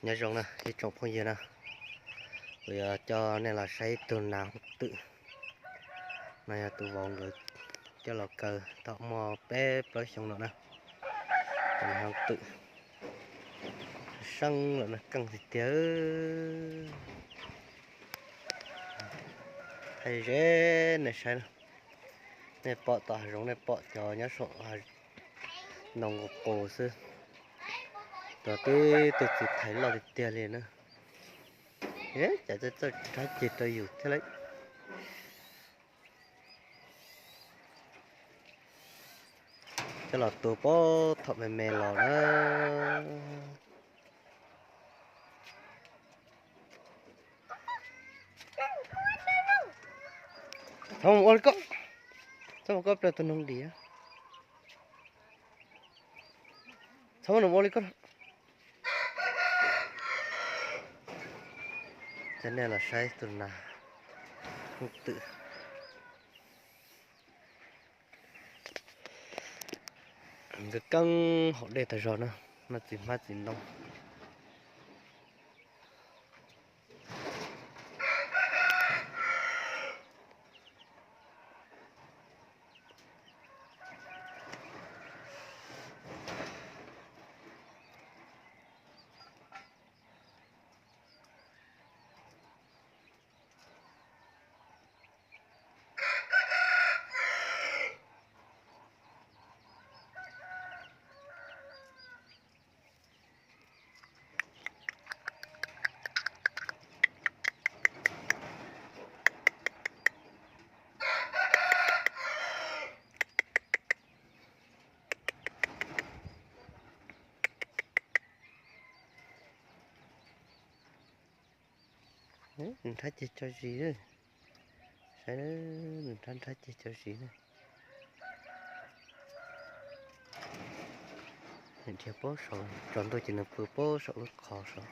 Nyob zoo na ib tsoom phooj ywg na, kuv yuav coj nej los saib ib tug nas hooj twm. No yog tus vauv nkawd coj los kaw tau muaj peb plaub xyoo no na. Tus nas hooj twm seej lawm na, keej tiag tiag. Thaij ze nej saib na, nej pom tom hav zoov nej pom cov nyob saum ntoo qus qus xwb. Tus tib tug txiv thaiv loj tiag tiag li na. Cas txawj txawj nrhab ceg rau yus thiab lauj. Coj los tu pab thaum me me los na. Txhob mus ua li koj, txhob mus koj pliag tus noog dim. Txhob mus ua li koj. Coj nej los saib tus nas hooj twm. Nkawd keej hauv dej tas zog na, noj txiv hmab txiv ntoo. Nws nrhab ceg tso zis, saib, nws nrhab nrhab ceg tso zis na. Nws dhia pab saud, tsaus ntuj ces nws pw pab saum lub qhov saud,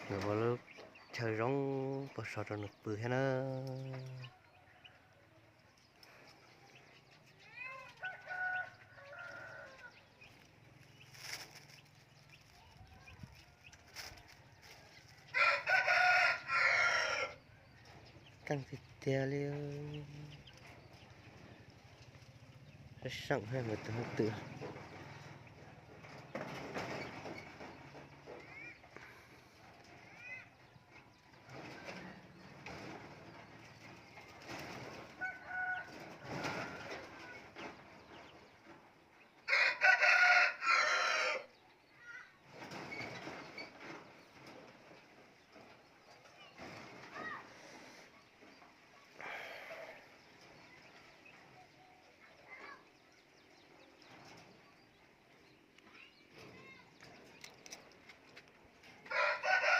nws ua lub chaw zoo pab saud rau nws pw thiab na. Keej tiag tiag li. Seem nkawd tus hooj twm.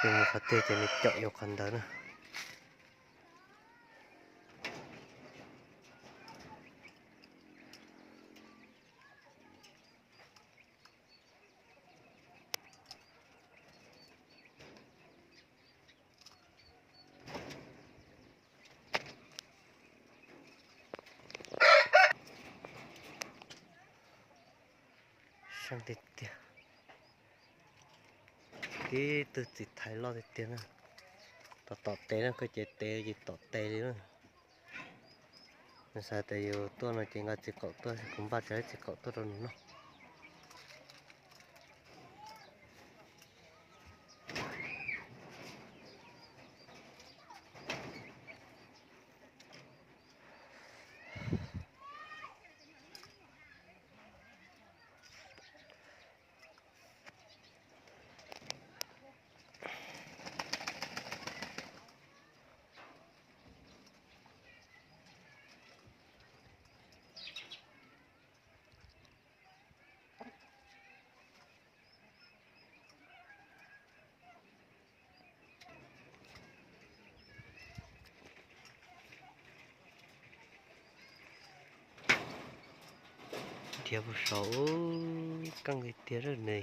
Yus mus qhov twg ces nws caum yus qhov ntawd na. Seej tiag tiag. Tib tug txiv thaiv loj tiag tiag na. Tom tom tes na, koj cev tes ces tom tes li na. Nws xav tias yus tuaj no ces nqa txiv qaum tuaj, kuv npaj tsawv txiv qaum tuaj rau nws noj. Dhia puag saud, keej li tiag ne.